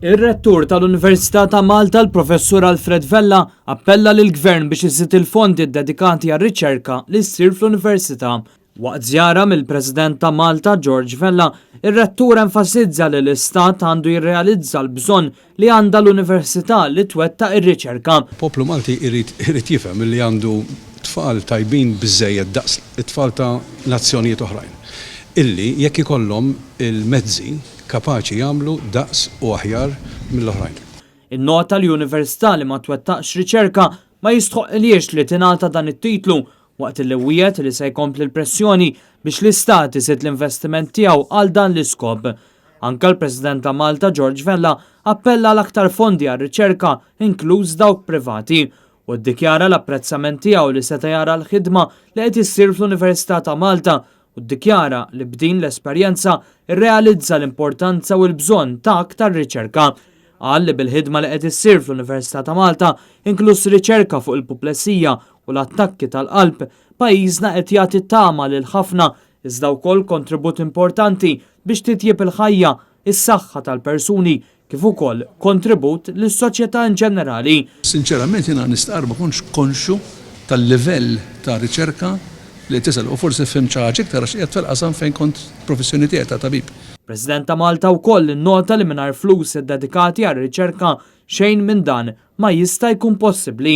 Ir-Rettur tal-Università ta' Malta l-Professur Alfred Vella appella lill-Gvern biex iżid il-fondi ddedikati għar-riċerka li ssir fl-Università. Waqt żjara mill-President ta' Malta George Vella, ir-Rettur enfasizza li l-Istat għandu jirrealizza l-bżonn li għandha l-Università li twettaq ir-riċerka. Il-poplu Malti jrid irid jifhem li għandu tfal tajbin biżżejjed daqs it-tfal ta' nazzjonijiet oħrajn illi jekk ikollhom il-mezzi kapaċi jagħmlu daqs u aħjar mill-oħrajn. Innota li università li ma twettaqx riċerka ma jistħoqqilhiex li tingħata dan it-titlu waqt li wiegħed li se jkompli l-pressjoni biex l-Istat iżid l-investiment tiegħu għal dan l-iskop. Anke l-President ta' Malta George Vella appella għal aktar fondi għar-riċerka inkluż dawk privati u ddikjara l-apprezzament tiegħu li seta' jara l-ħidma li qed issir fl-Università ta' Malta u ddikjara li b'din l-esperjenza rrealizza l-importanza u l-bżonn ta' aktar riċerka. Qal li bil-ħidma li qed issir fl-Università ta' Malta, inkluż riċerka fuq il-puplesija u l-attakki tal-qalb, pajjiżna qed jagħti tama lil ħafna iżda wkoll kontribut importanti biex titjieb il-ħajja, is-saħħa tal-persuni kif ukoll kontribut lis-soċjetà in ġenerali. Sinċerament jiena nistqarr ma kontx konxju tal-livell ta' riċerka li qed tisal u forsi fhimt xi ħaġa iktar għax qiegħed fil-qasam fejn kont professjoni tiegħi ta' tabib. President ta' Malta wkoll innota li mingħajr flus iddedikati għar-riċerka xejn minn dan ma jista' jkun possibbli.